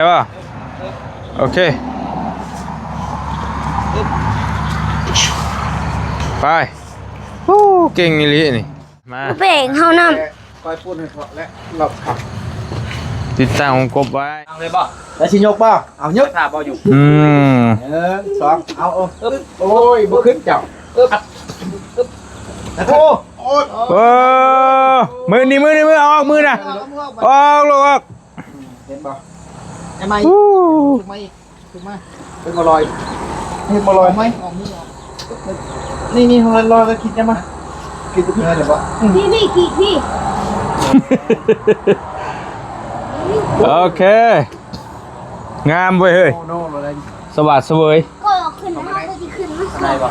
ໄດ້ບໍ່? ໂອເຄ ໄປ. ໂອ້ ເກັ່ງອີ່ຫຼີນີ້. ມາ ແບ່ງເຮົານຳ ຄ່ອຍປຸ້ນໃຫ້ເທາະ ແລະ ລອບຂັບ ຕິດຕັ້ງວົງກົບໄວ້. ເອົາເລີຍບໍ່? ແລ້ວຊິຍົກບໍ່? ເອົາ ຍົກ ຖ້າບໍ່ຢູ່. ອືມ ໜຶ່ງ ສອງ ເອົາ ເອົາ ໂອ້ຍ ບໍ່ຂຶ້ນເຈົ້າ. ໂອ້ ໂອ້ຍ ມືນີ້ ມືນີ້ ມື ອອກມືນະ ອອກລູກອອກ. ເຫັນບໍ່? ໄດ້ໄໝ? ໂອ້ ຂຶ້ນມາອີກ ຂຶ້ນມາ. ເປັນບໍ່ລອຍ ເຫັນບໍ່ລອຍໄໝ? ອອກມືອອກ. ນີ້ ນີ້ ຮອຍລອຍ ແລ້ວຄິດຍັງມາ ຄິດເມື່ອຍແລ້ວບໍ່? ອືມ ນີ້ ນີ້ ຂີ້ ຂີ້. ໂອເຄ ງາມເວີຍເຮີ້ຍ. ໂອ້ໂນ ສະຫວາດສະເຫວີຍ. ກໍຂຶ້ນມາ ເຮົາກໍຊິຂຶ້ນມາ ໄດ້ບໍ່?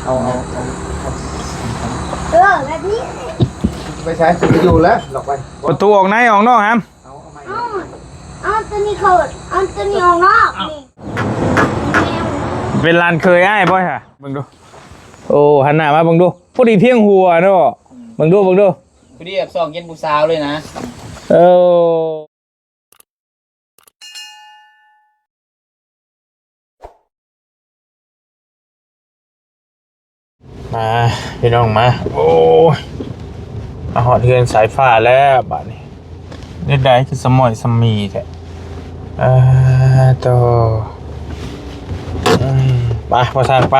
ເອົາ ເອົາ ເອົາ ເອີ ແບບນີ້. ໄປໃສ? ໄປຢູ່ແລ້ວ ລອກໄປ. ປະຕູອອກໃນອອກນອກຫຳ. ເອົາ ເອົາໃໝ່ ເອົາ ເອົາໂຕນີ້ເຂົ້າ ເອົາໂຕນີ້ອອກນອກ. ເປັນຫຼານເຂີຍອ້າຍບໍ່ຫະ? ເບິ່ງດູ. ໂອ້ ຫັນໜ້າມາເບິ່ງດູ. ພໍດີພຽງຫົວເນາະ. ເບິ່ງດູ ເບິ່ງດູ. ພໍດີແບບຊອກເຢັນຜູ້ສາວເລີຍນະ. ເອີ. ມາ ພີ່ນ້ອງມາ. ໂອ້ຍ ມາຮອດເຮືອນສາຍຟ້າແລ້ວບາດນີ້. ແນວໃດຄືສະໝ້ອຍສະໝີແທ້? ເອີ ໂຕ ອືມ ໄປ ພໍ່ຊ່າງ ໄປ.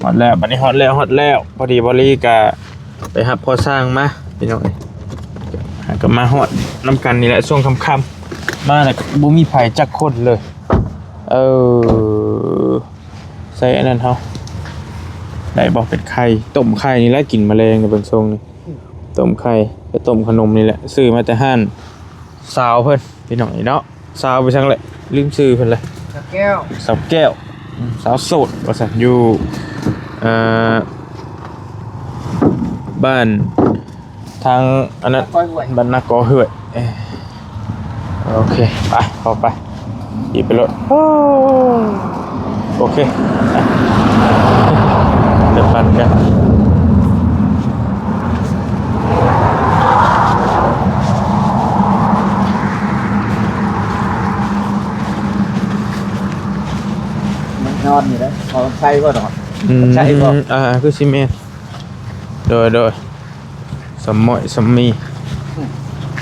ຮອດແລ້ວ ບາດນີ້ຮອດແລ້ວ ຮອດແລ້ວ. ພໍດີບໍລີກະໄປຮັບພໍ່ຊ່າງມາ ພີ່ນ້ອງເອີຍ. ຫາກໍມາຮອດນຳກັນນີ້ແຫຼະ ຊ່ວງຄ່ຳໆ ມາແລ້ວບໍ່ມີໃຜຈັກຄົນເລີຍ. ເອີ ໃສ່ອັນນັ້ນເຮົາ ໄດ້ບໍ່? ເປັນໄຂ່ ຕົ້ມໄຂ່ນີ້ແຫຼະ ກິນມະແລງໃນເບິ່ງຊົງນີ້. ຕົ້ມໄຂ່ ໄປຕົ້ມຂະໜົມນີ້ແຫຼະ ຊື້ມາແຕ່ຮ້ານສາວເພິ່ນ ພີ່ນ້ອງເອີຍເນາະ. ສາວໄປທາງໃດ ລືມຊື່ເພິ່ນແລ້ວ. ສາວແກ້ວ ສາວແກ້ວ ອືມ ສາວໂສດວ່າຊັ້ນ ຢູ່ ເອີ ບ້ານທາງອັນນັ້ນ ບ້ານນາກໍຫ້ວຍ. ເອີ ໂອເຄ ໄປ ເຂົ້າໄປ. ຂີ່ໄປໂລດ. ໂອ້ ໂອເຄ ໄປ ໄປປັ່ນກັນ. ມັນນອນຢູ່ເດ້ ເອົາໃສ່ບໍ່ດອກ. ອືມ ໃສ່ບໍ່? ອ່າ ຄືຊິແມ່ນ. ໂດຍ ໂດຍ. ສຳໝ້ອຍສຳໝີ. ອືມ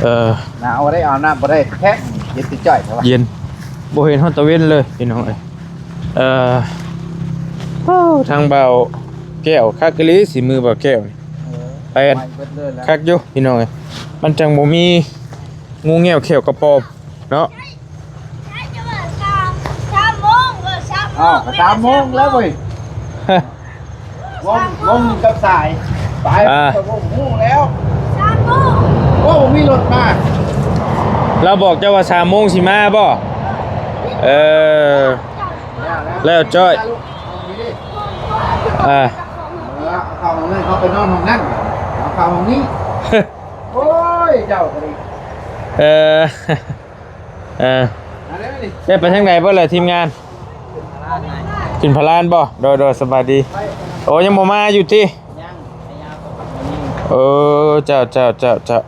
ເອີ ໜາວບໍ່ໄດ້ ອາບນ້ຳບໍ່ໄດ້ແທ້ ເຢັນຕິດຈ້ອຍແທ້ວ່າ ເຢັນ ບໍ່ເຫັນຮອດຕາເວັນເລີຍ ພີ່ນ້ອງເອີຍ. ເອີ ໂອ້ ທາງບ່າວແກ້ວຄັກອີ່ຫຼີ ສີມືບ່າວແກ້ວນີ້. ເອີ ແປນ ໄປເບິດເລີຍລະ ຄັກຢູ່ ພີ່ນ້ອງເອີຍ. ມັນຈັ່ງບໍ່ມີງູແງວແຂ້ວກະປອມເນາະ. ອ້າວ ສາມໂມງແລ້ວເວີຍ. ວົງ ວົງກັບສາຍ ສາຍ ອ່າ ກໍບໍ່ຮູ້ແລ້ວ ສາມໂມງ. ໂອ້ ມີລົດມາ ລາວບອກເຈົ້າວ່າສາມໂມງຊິມາບໍ່? ເອີ ແລ້ວຈ້ອຍ ອ່າ ເອີ ເອົາເຂົ້າຫ້ອງນັ້ນ ເຂົາໄປນອນຫ້ອງນັ້ນ ເອົາເຂົ້າຫ້ອງນີ້. ໂອ້ຍ ເຈົ້າກໍດີ ເອີ. ເອີ ໄດ້ໄປທາງໃດເບິດແຫຼະທີມງານ? ຂຶ້ນພະລານບໍ່? ໂດຍ ໂດຍ ສະບາຍດີ. ໂອ້ ຍັງບໍ່ມາຢູ່ຕິ? ໂອ້ ເຈົ້າ ເຈົ້າ ເຈົ້າ ເຈົ້າ.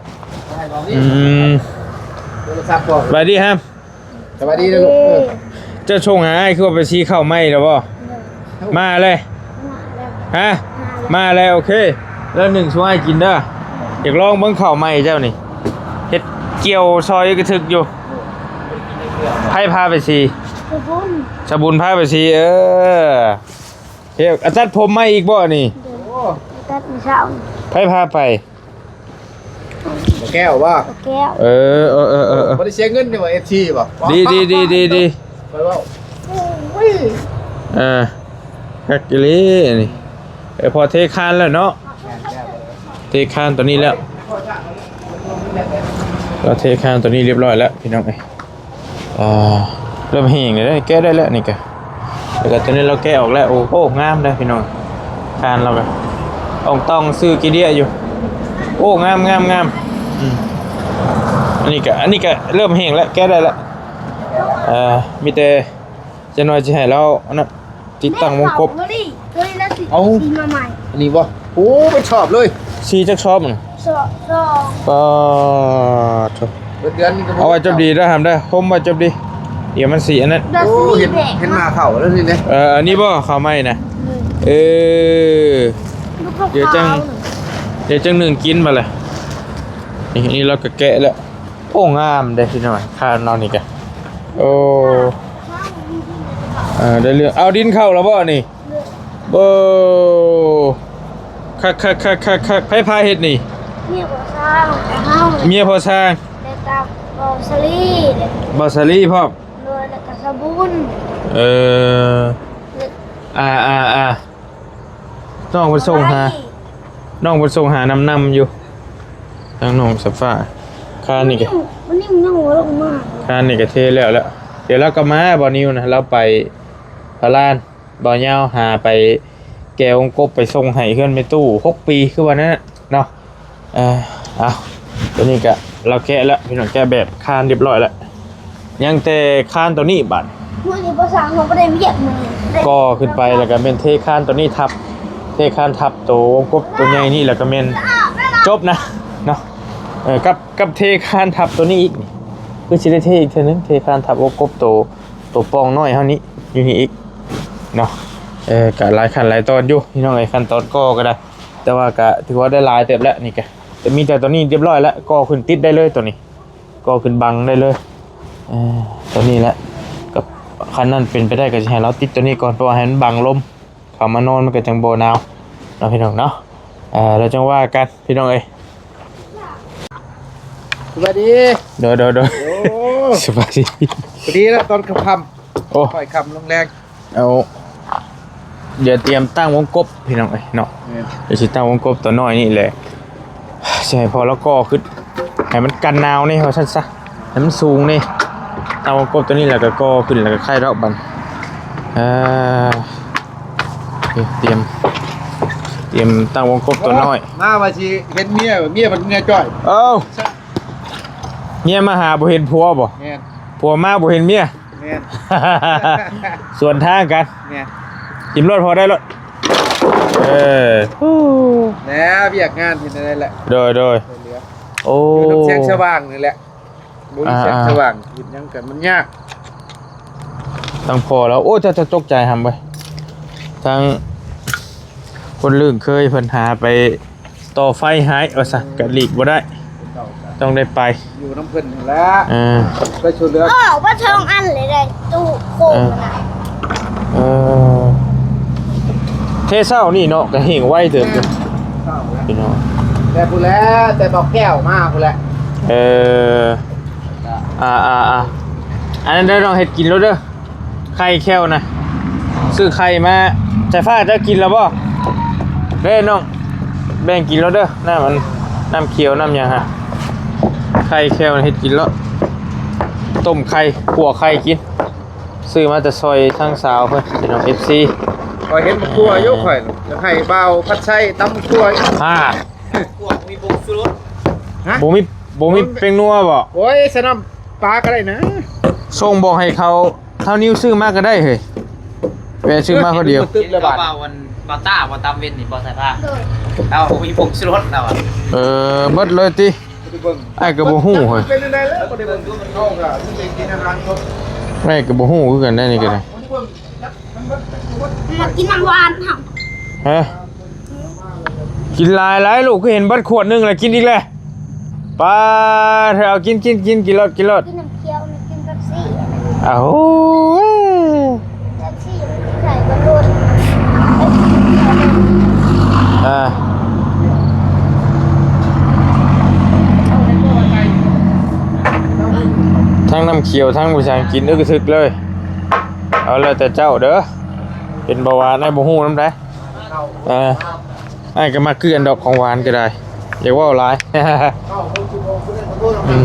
ອືມ ສະບາຍດີຮະ ສະບາຍດີເດີລູກ. ເອີ ເຈົ້າໂທຫາອ້າຍ ຄືວ່າໄປຊີເຂົ້າໃໝ່ແລ້ວບໍ່? ມາເລີຍ ມາແລ້ວ ຮະ? ມາແລ້ວ ໂອເຄ. ແລ້ວໜຶ້ງສູ່ອ້າຍກິນເດີ. ຢາກລອງເບິ່ງເຂົ້າໃໝ່ເຈົ້ານີ້ ເຮັດກ່ຽວຊອຍກະທຶກຢູ່. ໃຜພາໄປຊີ? ສະບຸນ ສະບຸນພາໄປຊີ. ເອີ ເຮັດ ອາ ຕັດຜົມໃໝ່ອີກບໍ່ນີ້? ໂດຍ ຕັດມື້ເຊົ້າ. ໃຜພາໄປ? ບໍ່ແກ້ວບໍ່? ບໍ່ແກ້ວ. ເອີ ເອີ ເອີ ເອີ ບໍ່ໄດ້ເສຍເງິນນີ້ບໍ່ ເອັຟຊີບໍ່? ດີ ດີ ດີ ດີ ດີ. ຂ້ອຍເວົ້າ ໂອ້ຍ ເອີ ຄັກອີ່ຫຼີນີ້. ເອີ ພໍເທຄານແລ້ວເນາະ ເທຄານຕົວນີ້ແລ້ວ ລາວເທຄານຕົວນີ້ລຽບຮ້ອຍແລ້ວ ພີ່ນ້ອງເອີຍ. ອ່າ ເລີ່ມແຫ້ງແລ້ວເດ້ ແກະໄດ້ແລ້ວນີ້ກະ. ແລ້ວກະຕົວນີ້ລາວແກະອອກແລ້ວ. ໂອ້ໂຫ ງາມເດ້ພີ່ນ້ອງ ຄານລາວກະອອງຕອງຊື່ກີເດຍຢູ່. ໂອ້ ງາມ ງາມ ງາມ. ອືມ ອັນນີ້ກະ ອັນນີ້ກະເລີ່ມແຫ້ງແລ້ວ ແກະໄດ້ແລ້ວ. ເອີ ມີແຕ່ຈັກໜ່ອຍຊິໃຫ້ລາວອັນນັ້ນ ຕິດຕັ້ງວົງກົບ. ເອົາ ອັນນີ້ບໍ່? ໂອ້ ເປັນຊອບເລີຍ. ສີ່ຈັກຊອບນະ? ສອງ ສອງ. ປາໂທ້ ເບິດເດືອນນີ້ກໍບໍ່ ເອົາໄວ້ຈົບດີເດີ ຫ້າມເດີ ຫົ່ມໄວ້ຈົບດີ ດຽວມັນຊິອັນນັ້ນ. ໂອ້ ເຫັນ ເຫັນໝາເຂົ້າແລ້ວນີ້ເດ້. ເອີ ອັນນີ້ບໍ່ ເຂົ້າໃໝ່ນະ? ເອີ ເອີ ດຽວຈັ່ງ ດຽວຈັ່ງໜຶ້ງກິນບາດລະ. ນີ້ ນີ້ລາວກໍແກະແລ້ວ. ໂອ້ ງາມເດ້ພີ່ນ້ອງ ຄານລາວນີ້ກະ. ໂອ້ ເອີ ໄດ້ເລື່ອງ. ເອົາດິນເຂົ້າແລ້ວບໍ່ນີ້? ໂອ້ ຄັກໆໆໆໆ. ໃຜພາເຮັດນີ້? ເມຍພໍ່ຊ່າງ ເມຍພໍ່ຊ່າງ ແລ້ວກໍເບົາສາລີ ເບົາສາລີພ້ອມ. ໂດຍ ແລ້ວກໍສະບຸນ. ເອີ ອ່າໆໆ ນ້ອງເພິ່ນສົ່ງຫາ ນ້ອງເພິ່ນສົ່ງຫານຳໆຢູ່ ທາງນ້ອງສາຟ້າ. ຄານນີ້ກະ ວັນນີ້ມັນຍັງບໍ່ລົງມາ ຄານນີ້ກະເທແລ້ວແຫຼະ. ດຽວລາວກໍມາ ບ່າວນິວນະ ລາວໄປພະລານ ບ່າວຍາວຫາໄປແກະວົງກົບໄປສົ່ງໃຫ້ເຮືອນແມ່ຕູ້ ຫົກປີ ຄືວ່ານັ້ນເນາະ. ເອີ ເອົາ ຕົວນີ້ກະລາວແກະແລ້ວພີ່ນ້ອງ ແກະແບບຄານຮຽບຮ້ອຍແລ້ວ ຍັງແຕ່ຄານຕົວນີ້ບາດ. ມື້ນີ້ບໍ່ສ້າງ ເຮົາບໍ່ໄດ້ວຽກມື້ນີ້ ກໍຂຶ້ນໄປແລ້ວກໍແມ່ນເທຄານຕົວນີ້ທັບ ເທຄານທັບໂຕວົງກົບຕົວໃຫຍ່ນີ້ ແລ້ວກໍແມ່ນຈົບນະເນາະ. ເອີ ກັບ ກັບເທຄານທັບຕົວນີ້ອີກນີ້ ຄືຊິໄດ້ເທອີກເທື່ອໜຶ່ງ ເທຄານທັບວົງກົບໂຕ ໂຕປ່ອງນ້ອຍເຮົານີ້ ຢູ່ນີ້ອີກເນາະ. ເອີ ກະຫຼາຍຂັ້ນຫຼາຍຕອນຢູ່ພີ່ນ້ອງເອີຍ ຂັ້ນຕອນກໍ່ກໍໄດ້ ແຕ່ວ່າກະຖືວ່າໄດ້ຫຼາຍເຕີບແລ້ວ. ນີ້ກະ ແຕ່ມີແຕ່ຕົວນີ້ຮຽບຮ້ອຍແລ້ວ ກໍ່ຂຶ້ນຕິດໄດ້ເລີຍຕົວນີ້ ກໍ່ຂຶ້ນບັງໄດ້ເລີຍ. ເອີ ຕົວນີ້ແຫຼະ ກັບຄັນນັ້ນເປັນໄປໄດ້ກໍຊິໃຫ້ລາວຕິດຕົວນີ້ກ່ອນ ເພາະວ່າໃຫ້ມັນບັງລົມ ເຂົ້າມານອນມັນກໍຈັ່ງບໍ່ໜາວເນາະ ພີ່ນ້ອງເນາະ. ເອີ ແລ້ວຈັ່ງວ່າກັນພີ່ນ້ອງເອີຍ. ສະບາຍດີ. ໂດຍໆໆ ໂອ້ ສະບາຍດີ. ພໍດີແລ້ວຕອນຄ່ຳໆ ໂອ້ ຄ່ອຍຄ່ຳລົງແລງ. ເອົາ ດຽວຕຽມຕັ້ງວົງກົບພີ່ນ້ອງເອີຍເນາະ. ແມ່ນ ດຽວຊິຕັ້ງວົງກົບຕົວນ້ອຍນີ້ແຫຼະ ຊິໃຫ້ພໍ່ລາວກໍ່ຂຶ້ນ ໃຫ້ມັນກັນໜາວນີ້ວ່າຊັ້ນຊະ ໃຫ້ມັນສູງນີ້. ຕັ້ງວົງກົບຕົວນີ້ແລ້ວກໍກໍ່ຂຶ້ນ ແລ້ວກໍໄຂດອກບັດ. ເອີ ນີ້ຕຽມ ຕຽມຕັ້ງວົງກົບຕົວນ້ອຍ. ມາວ່າຊິເຫັນເມຍ ເມຍບັດເມຍຈ້ອຍ. ເອົ້າ ເມຍມາຫາບໍ່ເຫັນຜົວບໍ່? ແມ່ນ ຜົວມາບໍ່ເຫັນເມຍ. ແມ່ນ ສວນທາງກັນ. ແມ່ນ ຖິ້ມໂລດ ພໍໄດ້ໂລດ. ເອີ ແລ້ວວຽກງານເຮັດແນວໃດແຫຼະ. ໂດຍໆ ຊ່ວຍເຫຼືອ. ໂອ້ ຢູ່ນຳແສງສະຫວ່າງນີ້ແຫຼະ ບໍ່ມີແສງສະຫວ່າງເຮັດຫຍັງກໍມັນຍາກ. ທາງພໍ່ລາວ ໂອ້ ເຈົ້າ ເຈົ້າຕົກໃຈຫຳເວີຍ ທາງຄົນລຶ້ງເຄີຍເພິ່ນຫາໄປ ຕໍ່ໄຟໃຫ້ວ່າຊັ້ນ ກະຫຼີກບໍ່ໄດ້ ຕ້ອງໄດ້ໄປ ຢູ່ນຳເພິ່ນຫັ້ນແຫຼະ. ເອີ ໄປຊ່ວຍເຫຼືອ. ເອີ ວ່າສອງອັນເລີຍໄດ້ຕູ້ໂຄມ ເອີ ນະ. ເອີ ເທເຊົ້ານີ້ເນາະ ກະແຫ້ງໄວເຕີບຢູ່ ແມ່ນ ເຊົ້າແລ້ວ ພີ່ນ້ອງ. ແຕ່ພຸ້ນແຫຼະ ແຕ່ບໍ່ແກ້ວມາພຸ້ນແຫຼະ. ເອີ ອ່າໆໆ ອັນນັ້ນເດີ ນ້ອງເຮັດກິນໂລດເດີ. ໄຂ່ແຂ້ວນະ ຊື້ໄຂ່ມາ. ສາຍຟ້າ ເຈົ້າກິນແລ້ວບໍ່? ເດ້ນ້ອງ ແບ່ງກິນໂລດເດີ ນ້ຳອັນ ນ້ຳຂຽວ ນ້ຳຫຍັງຫັ້ນ. ໄຂ່ແຂ້ວນະ ເຮັດກິນໂລດ ຕົ້ມໄຂ່ ຂົ້ວໄຂ່ກິນ. ຊື້ມາແຕ່ຊ່ອຍທາງສາວເພິ່ນ ພີ່ນ້ອງ ເອັຟຊີ. ຂ້ອຍເຫັນໝາກຂົ້ວຢູ່ ຂ້ອຍຢາກໃຫ້ບ່າວພັດໄຊຕຳໝາກຂົ້ວຢູ່. ຮະ? ໝາກຂົ້ວບໍ່ມີຜົງຊູລົດ. ຮະ? ບໍ່ມີ ບໍ່ມີແປ້ງນົວບໍ່? ໂອ້ຍ ໃສ່ນ້ຳປາກໍໄດ້ນະ. ສົ່ງບອກໃຫ້ເຂົາ ທ້າວນິວຊື້ມາກໍໄດ້ເຮີ້ຍ ແວ່ຊື້ມາຄົນດຽວ. ເຫັນແລ້ວ ເຂົາວ່າອັນ ບ່າວຕ້າ ບ່າວຕາມເວັນນີ້ ບໍ່ໃສ່ຜ້າ ໂດຍ ລາວບໍ່ມີຜົງຊູລົດລາວວ່າ. ເອີ ເບິດເລີຍຕິ? ອ້າຍກໍບໍ່ຮູ້ເຮີ້ຍ ເປັນຈັ່ງໃດແລ້ວ ບໍ່ໄດ້ເບິ່ງ ເຂົາກໍມີແຕ່ກິນອາຫານສົດ. ອ້າຍກໍບໍ່ຮູ້ຄືກັນໄດ໋ນີ້ກໍໄດ້. ມັກກິນນ້ຳຫວານເຮົາ. ຮະ? ກິນຫຼາຍໆ ລູກ ຄືເຫັນເບິດຂວດໜຶ່ງແລ້ວ ກິນອີກແລ້ວ. ປາດ ເອົາ ກິນ ກິນ ກິນ ກິນໂລດ ກິນໂລດ. ກິນນ້ຳຂຽວ ກິນເປັບຊີ. ອ້າວ ເປັບຊີມັນໃສ່ບໍ່ໂດນ. ອ່າ ທັງນ້ຳຂຽວ ທັງບໍ່ຊ່າງກິນ ອຶກກະທຶກເລີຍ. ເອົາ ແລ້ວແຕ່ເຈົ້າເດີ ເປັນເບົາຫວານ ອ້າຍບໍ່ຮູ້ນຳໃດ. ເອີ ອ້າຍກໍມັກຄືກັນດອກ ຂອງຫວານກໍໄດ້ ຢ່າເວົ້າຫຼາຍ. ອືມ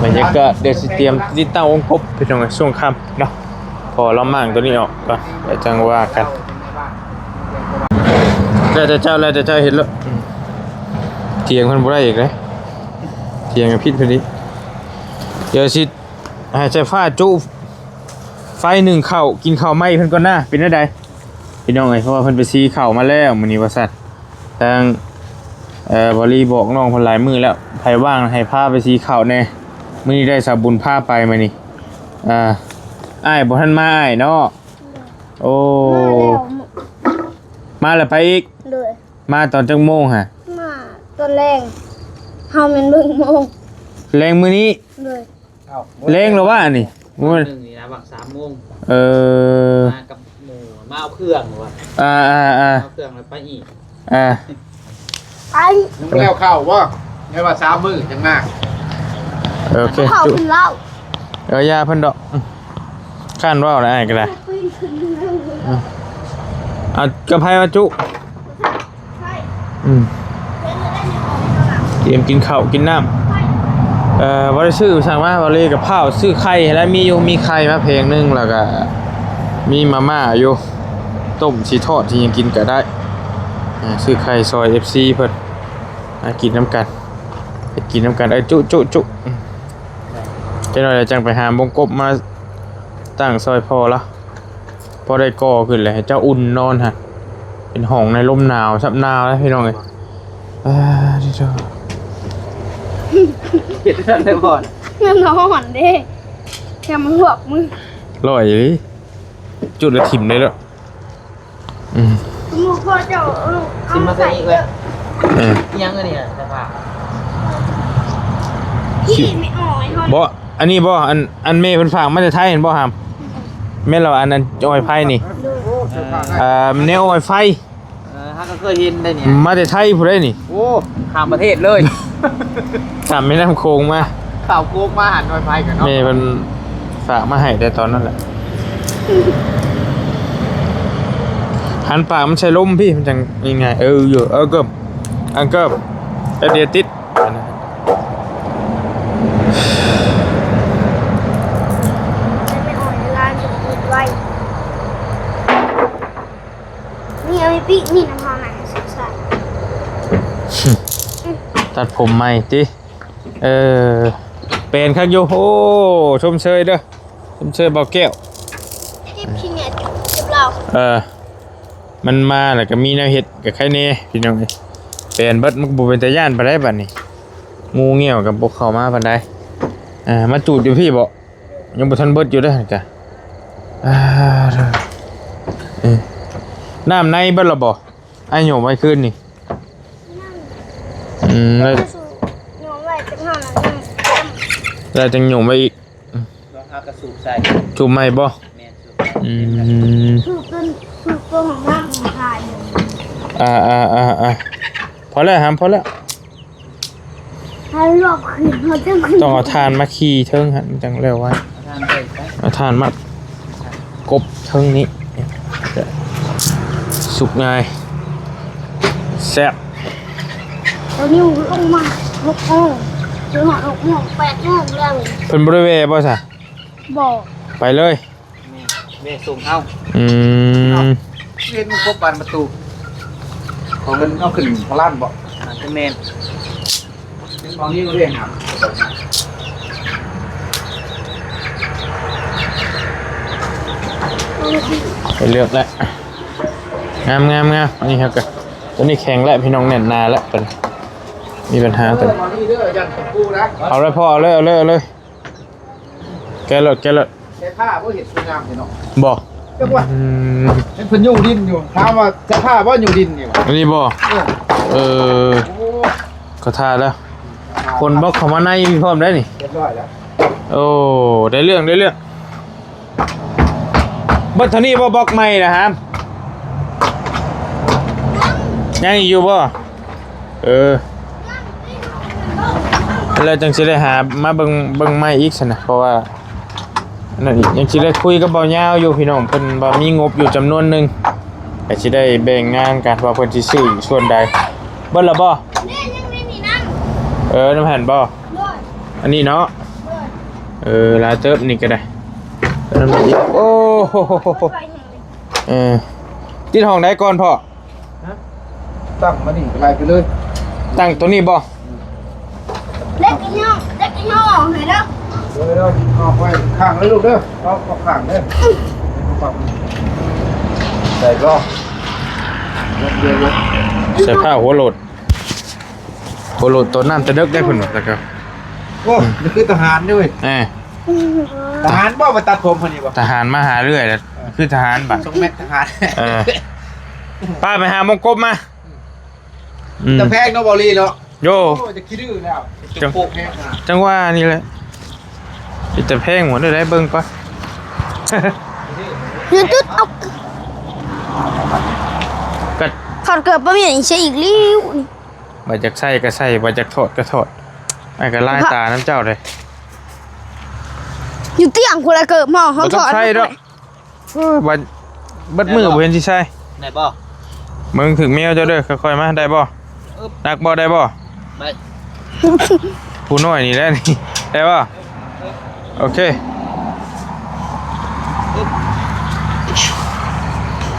ບັນຍາກາດ ດຽວຊິຕຽມຕິດຕັ້ງວົງກົບ ພີ່ນ້ອງ ຊ່ວງຄ່ຳເນາະ ຂໍລຳມ້າງຕົວນີ້ອອກກ່ອນ ແລ້ວຈັ່ງວ່າກັນ. ແລ້ວແຕ່ເຈົ້າ ແລ້ວແຕ່ເຈົ້າເຮັດໂລດ. ອືມ ຖຽງເພິ່ນບໍ່ໄດ້ອີກເດ້ ຖຽງຜິດເພິ່ນອີກ. ດຽວຊິໃຫ້ສາຍຟ້າຈຸໄຟໜຶ້ງເຂົ້າ ກິນເຂົ້າໃໝ່ເພິ່ນກ່ອນນາ ເປັນແນວໃດ? ພີ່ນ້ອງເອີຍ ເພາະວ່າເພິ່ນໄປສີເຂົ້າມາແລ້ວມື້ນີ້ວ່າຊັ້ນ. ທາງ ເອີ ບ່າວລີບອກນ້ອງເພິ່ນຫຼາຍມື້ແລ້ວ ໃຜວ່າງໃຫ້ພາໄປສີເຂົ້າແດ່. ມື້ນີ້ໄດ້ສາວບຸນພາໄປມື້ນີ້. ອ່າ ອ້າຍບໍ່ທັນມາ ອ້າຍເນາະ. ໂອ້ ມາແລ້ວ ມາແລ້ວໄປອີກ. ໂດຍ ມາຕອນຈັກໂມງຫະ? ມາຕອນແລງ ເຮົາແມ່ນເບິ່ງໂມງ. ແລງມື້ນີ້? ໂດຍ ເອົ້າ ແລງແລ້ວວະອັນນີ້ ມື້ໜຶ່ງນີ້ນະ ຫວ່າງສາມໂມງ. ເອີ ມາກັບໝູ່ ມາເອົາເຄື່ອງວ່າ. ອ່າໆໆ ເອົາເຄື່ອງແລ້ວໄປອີກ. ອ່າ ໄປ ຍັງບໍ່ແລ້ວເຂົ້າບໍ່? ແມ່ນວ່າສາມມື້ຈັ່ງມາ. ໂອເຄ ເຂົ້າຂຶ້ນເລົ່າ. ເອີ ຢ່າເພິ່ນດອກ. ຄັນເວົ້າແລ້ວອ້າຍກໍໄດ້. ອືມ ເອົາກັບໃຜມາຈຸ? ອືມ ກຽມກິນເຂົ້າກິນນ້ຳ. ເອີ ບໍ່ໄດ້ຊື້ສັງມາ ບ່າວລີກັບພ້າວ ຊື້ໄຂ່ແລ້ວ ມີຢູ່ ມີໄຂ່ມາແຜງໜຶ່ງ ແລ້ວກໍມີມາມ່າຢູ່ ຕົ້ມຊິທອດຊິຫຍັງກິນກໍໄດ້. ອ່າ ຊື້ໄຂ່ຊ່ອຍເອັຟຊີເພິ່ນ ມາກິນນຳກັນ ໄປກິນນຳກັນ. ເອີ ຈຸ ຈຸ ຈຸ. ອືມ ຈັກໜ້ອຍແລ້ວຈັ່ງໄປຫາບົງກົບມາຕັ້ງຊ່ອຍພໍ່ລະ. ພໍໄດ້ກໍ່ຂຶ້ນແລ້ວ ໃຫ້ເຈົ້າອຸ່ນນອນຫັ້ນ ເປັນຫ້ອງໃນລົມໜາວ ສັບໜາວແລ້ວພີ່ນ້ອງເອີຍ. ອ່າ ດີໂທ ເຮັດຈັ່ງໃດບໍ່? ມັນຮ້ອນເດ້ ຢ່າມາລວກມື. ຮ້ອນອີ່ຫຼີ ຈຸດແລ້ວຖິ້ມໄດ້ແລ້ວ. ອືມ ໝູ່ພໍ່ເຈົ້າ ເອີ ເອົາ ຊິມາໃສ່ ໃສ່ອີກເລີຍ. ເອີ ອີ່ຫຍັງອັນນີ້ ສະພາບ ທີ່ແມ່ອ້ອຍເຮົາ ບໍ່ ອັນນີ້ບໍ່ ອັນ ອັນແມ່ເພິ່ນຝາກມາແຕ່ໄທຫັ້ນບໍ່ຫຳ? ແມ່ນແລ້ວ ອັນນັ້ນອ້ອຍໄຟນີ້. ໂດຍ ເອີ ແນວອ້ອຍໄຟ. ເອີ ເຮົາກໍເຄີຍເຫັນໄດ໋ນີ້ ມາແຕ່ໄທພຸ້ນເດ້ນີ້. ໂອ້ ຂ້າມປະເທດເລີຍ ຂ້າມແມ່ນ້ຳໂຂງມາ ຂ້າມໂຂງມາຫາໜ່ວຍໄຟກັນເນາະ. ແມ່ເພິ່ນຝາກມາໃຫ້ແຕ່ຕອນນັ້ນແຫຼະ. ຫັນປາກມັນໃສ່ລົມພີ້ ມັນຈັ່ງງ່າຍ. ເອີ ຢູ່ ເອີ ເກີບ ອັງເກີບ ແປັບດຽວຕິດ. ແມ່ອ້ອຍລາວຢູ່ ໄວ. ນີ້ເອົາໄປປີກນີ້ນຳເຮົານະ ສງສານ. ຕັດຜົມໃໝ່ຕິ? ເອີ ແປນຄັກຢູ່. ໂອ້ ຊົມເຊີຍເດີ ຊົມເຊີຍບ່າວແກ້ວ. ເກັບຂີ້ເຫຍື້ອເກັບເຫຼົ້າ. ເອີ ມັນມາແລ້ວກໍມີແນວເຮັດກໍໄຄແດ່ພີ່ນ້ອງເອີຍ. ແປນເບິດ ມັນກໍບໍ່ເປັນຕາຢ້ານປານໃດບາດນີ້ ງູງຽວກໍບໍ່ເຂົ້າມາປານໃດ. ອ່າ ມາຈູດຢູ່ພີ້ບໍ? ຍັງບໍ່ທັນເບິດຢູ່ເດ້ຫັ້ນກະ. ອ່າ ເອີ ນ້ຳໃນເບິດແລ້ວບໍ? ອ້າຍໂຍມໄວ້ຄືນນີ້. ອືມ ແລ້ວ ໂຍມໄວ້ຈັກໜ້ອຍ ແລ້ວຈັ່ງໂຍມໄວ້ອີກ. ອືມ ລອງຫາກະສູບໃສ່ ສູບໃໝ່ບໍ? ແມ່ນ ສູບໃໝ່. ອືມ ສູບຕົນ ສູບຕົນຂອງນ້ຳຂອງທານ. ອ່າໆໆ ພໍແລ້ວຫຳ ພໍແລ້ວ. ຖ້າລອບຂຶ້ນ ເຮົາຈະຂຶ້ນ ຕ້ອງເອົາຖ່ານມາຂີ່ເທິງຫັ້ນ ມັນຈັ່ງແລ້ວໄວ. ເອົາຖ່ານໃສ່ ເອົາຖ່ານມາກົບເທິງນີ້ ສຸກງ່າຍ ແຊບ. ຕອນນີ້ລົງມາຫົກໂມງ ຈົນຮອດຫົກໂມງ ແປດໂມງແລ້ວ. ເພິ່ນບໍ່ໄດ້ແວ່ບໍ່ຊະ? ບໍ່ ໄປເລີຍ. ແມ່ ແມ່ສົ່ງເຮົາ. ອືມ ເຫັນມັນຄົບບານປະຕູ ຂອງເພິ່ນເອົາຂຶ້ນພະລານບໍ? ອາດຈະແມ່ນ. ເປັນຂອງນີ້ບໍ່ໄດ້ຫາ ໄປເລືອກແລ້ວ. ງາມໆໆ ນີ້ເຮົາກໍ ຕົວນີ້ແຂງແລ້ວພີ່ນ້ອງ ແໜ້ນໜາແລ້ວ ຕົວນີ້ມີບັນຫາຕົວນີ້. ເອົາເລີຍພໍ່ ເອົາເລີຍ ເອົາເລີຍ ເອົາເລີຍ. ແກະໂລດ ແກະໂລດ. ໃສ່ຜ້າບໍ່ເຫັນສວຍງາມເດເນາະ. ບໍ່ ຈັກວ່າ ອືມ ເຫັນເພິ່ນໂຍງດິນຢູ່ ຖາມວ່າໃສ່ຜ້າບໍ່ໂຍງດິນນີ້. ອັນນີ້ບໍ່? ເອີ ເອີ ໂອ້ ເຂົາຖ້າແລ້ວ ຂົນບລັອກເຂົ້າມາໃນພ້ອມໄດ໋ນີ້. ຮຽບຮ້ອຍແລ້ວ. ໂອ້ ໄດ້ເລື່ອງ ໄດ້ເລື່ອງ. ເບິດເທົ່ານີ້ບໍ່ ບລັອກໃໝ່ນະຫາມ? ຍັງອີກຢູ່ບໍ່? ເອີ ແລ້ວຈັ່ງຊິໄດ້ຫາມາເບິ່ງ ເບິ່ງໃໝ່ອີກຊັ້ນນະ ເພາະວ່າອັນນັ້ນອີກ ຍັງຊິໄດ້ຄຸຍກັບບ່າວຍາວຢູ່ພີ່ນ້ອງ ເພິ່ນວ່າມີງົບຢູ່ຈຳນວນໜຶ່ງ ກໍຊິໄດ້ແບ່ງງານກັນວ່າເພິ່ນຊິຊື້ຢູ່ສ່ວນໃດ. ເບິດແລ້ວບໍ່? ເອີ ນຳຫັ້ນບໍ່? ອັນນີ້ເນາະ. ເອີ ຫຼາຍເຕີບນີ້ກໍໄດ້. ໂອ້ ເອີ ຕິດຫ້ອງໃດກ່ອນພໍ່? ຮະ? ຕັ້ງມານີ້ກໍໄລ່ໄປເລີຍ. ຕັ້ງຕົວນີ້ບໍ່? ເລັກອີ່ຫຍັງ ເລັກອີ່ຫຍັງໃຫ້ເດີ. ເດີໆ ອອກໄວ້ຂ້າງເລີຍລູກເດີ ອອກ ອອກຂ້າງເດີ. ອືມ ປັບ ປັບ ໃສ່ຜ້າຫົວໂຫຼດ ຫົວໂຫຼດໂຕນັ້ນແຕ່ເດິກໄດ້ເພິ່ນວ່າ ແລ້ວກໍ ໂອ້ ນີ້ຄືທະຫານເດ້ເວີຍ ເອີ ທະຫານບໍ່ມາຕັດຜົມຫັ້ນນີ້ບໍ່? ທະຫານມາຫາເລື້ອຍແລ້ວ ເອີ ຄືທະຫານບາດ ຊົງແມັດທະຫານ ເອີ ປ້າໄປຫາວົງກົບມາ ອືມ ແຕ່ແພງເນາະ ເບົາຫຼີເນາະ ໂຢ ໂອ້ ຈະຂີ້ດື້ແລ້ວ ຈະໂປກແຮງຂະໜາດ ຈັ່ງວ່ານີ້ແຫຼະ ເປັນຕາແພງໝົດເດີ ເບິ່ງກ່ອນ ຢູ່ຈຸດອອກ ກໍຖອດເກີບບໍ່ມີຫຍັງໃສ່ອີກແລ້ວນີ້ ວ່າຢາກໃສ່ກໍໃສ່ ວ່າຢາກຖອດກໍຖອດ ອ້າຍກໍລາຍຕານຳເຈົ້າເດ້ ຢູ່ຕຽງພຸ້ນລະເກີບເຮົາ ເຮົາຖອດ ບໍ່ຕ້ອງໃສ່ດອກ. ເອີ ບັດ ເບິດມື້ບໍ່ເຫັນຊິໃສ່ ໄດ້ບໍ່? ເບິ່ງຖືກແມວເຈົ້າເດີ ຄ່ອຍໆມາ ໄດ້ບໍ່? ອຶບ ໜັກບໍ່? ໄດ້ບໍ່? ໄດ້ ຜູ້ນ້ອຍນີ້ແຫຼະນີ້ ໄດ້ບໍ່? ໂອເຄ ອຶບ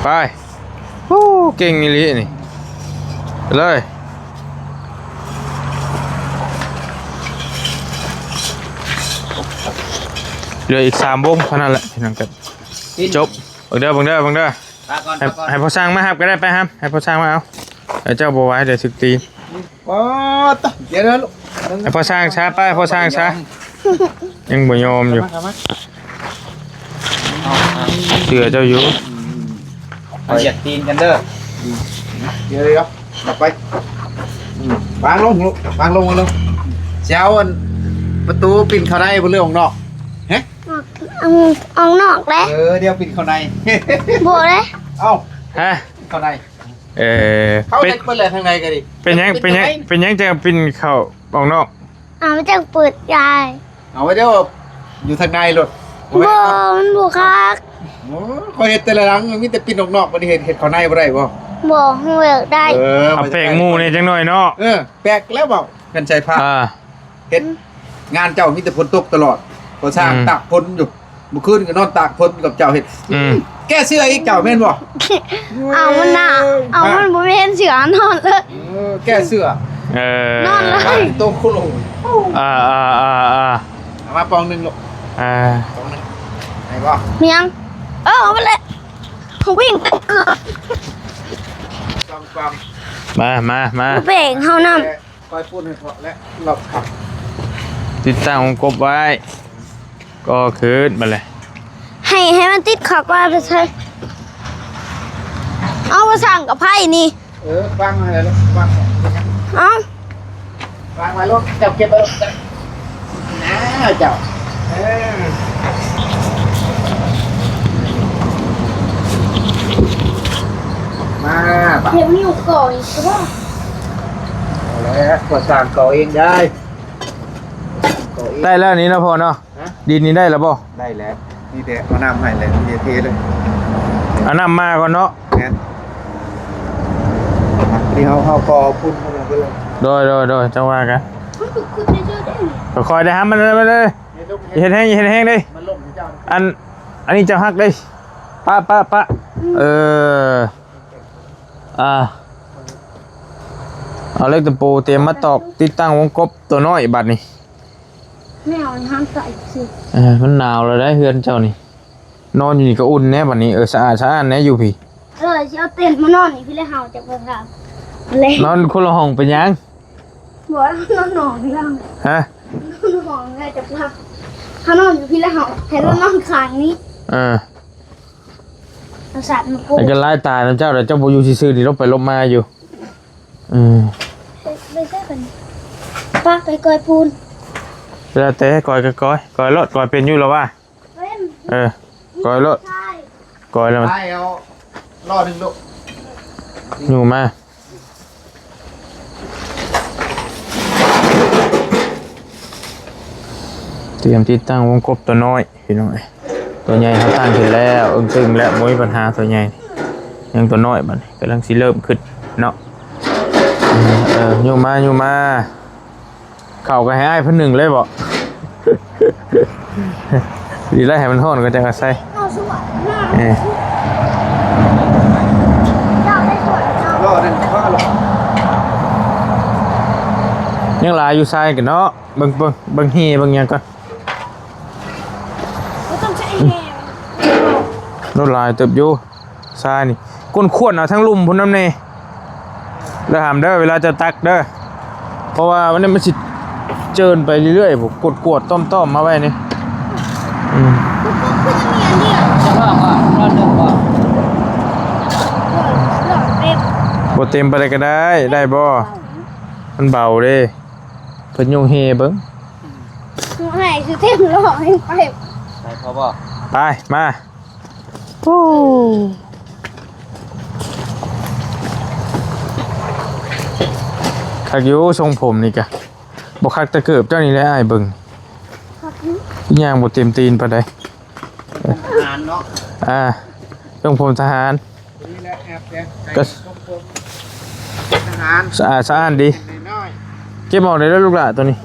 ໄປ ໂອ້ ເກັ່ງອີ່ຫຼີນີ້ ໄປເລີຍ ເຫຼືອອີກສາມວົງເທົ່ານັ້ນແຫຼະ ພີ່ນ້ອງ ກໍຈົບ. ເບິ່ງເດີ ເບິ່ງເດີ ເບິ່ງເດີ ໃຫ້ ໃຫ້ພໍ່ຊ່າງມາຮັບກໍໄດ້ ໄປຮັບ ໃຫ້ພໍ່ຊ່າງມາເອົາ ແລ້ວເຈົ້າບໍ່ໄຫວ ດຽວຖືກຕີນ ປາດ ດຽວ ດຽວ ໃຫ້ພໍ່ຊ່າງຊາ ໄປ ພໍ່ຊ່າງຊາ ຍັງບໍ່ຍອມຢູ່ ເຊື່ອເຈົ້າຢູ່ ເອົາຢາກຕີນກັນເດີ ດຽວ ດຽວ ໄປ ອືມ ວາງລົງລູກ ວາງລົງ ວາງລົງ ຊິເອົາອັນ ປະຕູປິ່ນເຂົ້າໃນບໍ່ ຫຼືອອກນອກ? ຮະ ອອກ ອອກ ອອກນອກເດ້ ເອີ ດຽວປິ່ນເຂົ້າໃນ ບໍ່ເດ້ ເອົ້າ ຮະ ເຂົ້າໃນ ເອີ ເຂົ້າໃນເປີດແລ້ວ ທາງໃນກໍດີ ເປັນຫຍັງ ເປັນຫຍັງ ເປັນຫຍັງຈັ່ງປິ່ນເຂົ້າອອກນອກ? ອ້າວ ມັນຈັ່ງເປີດຍາຍ ເອົາໄວ້ເດີ ຢູ່ທາງໃນໂລດ ບໍ່ ມັນບໍ່ຄັກ ໂອ້ ຂ້ອຍເຮັດແຕ່ລະຫຼັງ ມີແຕ່ປິ່ນອອກນອກ ບັດນີ້ເຮັດ ເຮັດເຂົ້າໃນບໍ່ໄດ້ບໍ່? ບໍ່ ເຮົາຢາກໄດ້ ເອີ ເອົາແປກໝູ່ແດ່ຈັກໜ້ອຍເນາະ ເອີ ແປກແລ້ວເວົ້າ ເປັນໃສ່ຜ້າ ອ່າ ເຮັດ ອືມ ງານເຈົ້າມີແຕ່ຝົນຕົກຕະຫຼອດ ພໍສ້າງ ອືມ ຕາກຝົນຢູ່ ມື້ຄືນກໍນອນຕາກຝົນກັບເຈົ້າເຮັດ ອືມ ແກ້ເສື້ອອີກເຈົ້າແມ່ນບໍ່? ເອົາມັນນະ ເອົາມັນບໍ່ແມ່ນເສື້ອນອນເລີຍ ເອີ ແກ້ເສື້ອ ເອີ ນອນເລີຍ ໂຕໂຄໂລ ອ່າໆໆໆ ເອົາມາປ່ອງໜຶ່ງລູກ ອ່າ ປ່ອງໜຶ່ງ ໄດ້ບໍ່? ມີຫຍັງ? ເອີ ເອົາໄປເລີຍ ວິ່ງ ມາ ມາ ມາ ແບ່ງເຮົານຳ ຄ່ອຍປຸ້ນໃຫ້ເພາະແລະລອບຄັບ ຕິດຕັ້ງວົງກົບໄວ້ ກໍຄືນມາເລີຍ ໃຫ້ ໃຫ້ມັນຕິດເຂົ້າກ່ອນ ໄປໃສ່ ເອົາ ບໍ່ສ້າງກັບໄຜນີ້ ເອີ ວາງໄວ້ແລ້ວ ວາງໄວ້ ເອົາ ວາງໄວ້ໂລດ ເຈົ້າເກັບໄວ້ໂລດ ນາ ເຈົ້າ ເອີ ມາ ບາດ ເຮັດນິ້ວກ່ອຍ ເອົາແລ້ວ ກໍສ້າງກໍເອງໄດ້ ໄດ້ແລ້ວນີ້ເນາະພໍ່ເນາະ ຮະ ດິນນີ້ໄດ້ແລ້ວບໍ່? ໄດ້ແລ້ວ ມີແຕ່ເອົານ້ຳໃຫ້ແລ້ວ ມີແຕ່ເທເລີຍ ເອົານ້ຳມາກ່ອນເນາະ ແມ່ນ ນີ້ເຮົາ ເຮົາກໍເອົາຝຸ່ນເຂົ້າມາເບິດເລີຍ ໂດຍ ໂດຍ ໂດຍ ຈັ່ງວ່າກັນ ມັນຄືຂຸດໄດ້ເດີ ຄ່ອຍໆໄດ້ຫາມັນເລີຍ ເຮັດແຮງ ເຮັດແຮງເດ້ ມັນລົງເຈົ້າ ອັນ ອັນນີ້ເຈົ້າຮັກເດ້ ປະ ປະ ປະ ອືມ ເອີ ອ່າ ເອົາເຫຼັກຕະປູຕຽມມາຕອກ ຕິດຕັ້ງວົງກົບຕົວນ້ອຍບາດນີ້ ແມວໃຫ້ເຮົາໃສ່ຊື່ ເອີ ມັນໜາວແລ້ວໄດ໋ເຮືອນເຈົ້ານີ້ ນອນຢູ່ນີ້ກໍອຸ່ນແດ່ບາດນີ້ ເອີ ສະອາດສະອ້ານແດ່ຢູ່ພີ້ ເອີ ຊິເອົາເຕັນມານອນນີ້ພີ້ແຫຼະ ເຮົາຈະບໍ່ຖາມແລ້ວ ນອນຄົນລະຫ້ອງເປັນຫຍັງ? ບໍ່ ນອນຫ້ອງນີ້ແລ້ວ ຮະ ນອນຫ້ອງແລ້ວຈະວ່າ ເຮົານອນຢູ່ພີ້ແລ້ວ ເຮົາໃຫ້ລາວນອນຂ້າງນີ້ ເອີ ເອົາສາດມາໂກ ແລ້ວກໍລາຍຕານຳເຈົ້າ ແລ້ວເຈົ້າບໍ່ຢູ່ຊື່ໆນີ້ ຫຼົບໄປຫຼົບມາຢູ່ ອືມ ໄປໃສບັດນີ້ ປະໄປກ່ອຍປູນ ແລ້ວແຕ່ ກ່ອຍກໍກ່ອຍ ກ່ອຍໂລດ ກ່ອຍເປັນຢູ່ແລ້ວວ່າ ເປັນ ເອີ ກ່ອຍໂລດ ກ່ອຍແລ້ວມັນ ໄປເອົາລໍ້ໜຶ່ງລູກ ຢູ່ມາ ຕຽມຕິດຕັ້ງວົງກົບຕົວນ້ອຍ ພີ່ນ້ອງເອີຍ ຕົວໃຫຍ່ເຮົາຕັ້ງຂຶ້ນແລ້ວ ເອີງຕຶງແລ້ວ ບໍ່ມີບັນຫາ ຕົວໃຫຍ່ ຍັງຕົວນ້ອຍ ບັດນີ້ກຳລັງຊິເລີ່ມຂຶ້ນເນາະ ເອີ ຢູ່ມາ ຢູ່ມາ ເຂົ້າກໍໃຫ້ອ້າຍເພິ່ນໜຶ້ງເລີຍບໍ? ດີແລ້ວ ໃຫ້ມັນຮ້ອນກ່ອນ ຈັ່ງເອົາໃສ່ ເອີ ຍັງຫຼາຍຢູ່ຊາຍກັນເນາະ ເບິ່ງ ເບິ່ງ ເບິ່ງຮີເບິ່ງຫຍັງກ່ອນ ບໍ່ຕ້ອງໃຊ້ແຮງ ລົດຫຼາຍເຕີບຢູ່ ຊາຍນີ້ ກວນຂວດເອົາທາງລຸ່ມພຸ້ນນຳແດ່ ເດີຫາມເດີ ເວລາເຈົ້າຕັກເດີ ເພາະວ່າມັນ ມັນຊິເຈີນໄປເລື້ອຍໆ ພວກກວດໆ ຕ້ອມໆ ມາໄວ້ນີ້ ອືມ ຈະລອງວ່າລອງເບິ່ງບໍ່? ບໍ່ເຕັມປານໃດກໍໄດ້ ໄດ້ບໍ່? ມັນເບົາເດ້ ເພິ່ນຍົງແຮ່ເບິ່ງ ໃຫ້ຄືເຕັມລ້ອໃຫ້ໄປ ໄປພໍບໍ່? ໄປ ມາ. ໂອ້ ຄັກຢູ່ ຊົງຜົມນີ້ກະບໍ່ຄັກແຕ່ເກີບເຈົ້ານີ້ແຫຼະ ອ້າຍເບິ່ງ ຄັກຢູ່ ຍ່າງບໍ່ເຕັມຕີນປານໃດ ທະຫານເນາະ ອ່າ ຊົງຜົມທະຫານ ນີ້ແຫຼະແອບແດງ ກະ ຊົງຜົມທະຫານ ສະອາດສະອ້ານດີ ນ້ອຍໆ ເກັບອອກໄດ້ເດີລູກຫຼ້າ ໂຕນີ້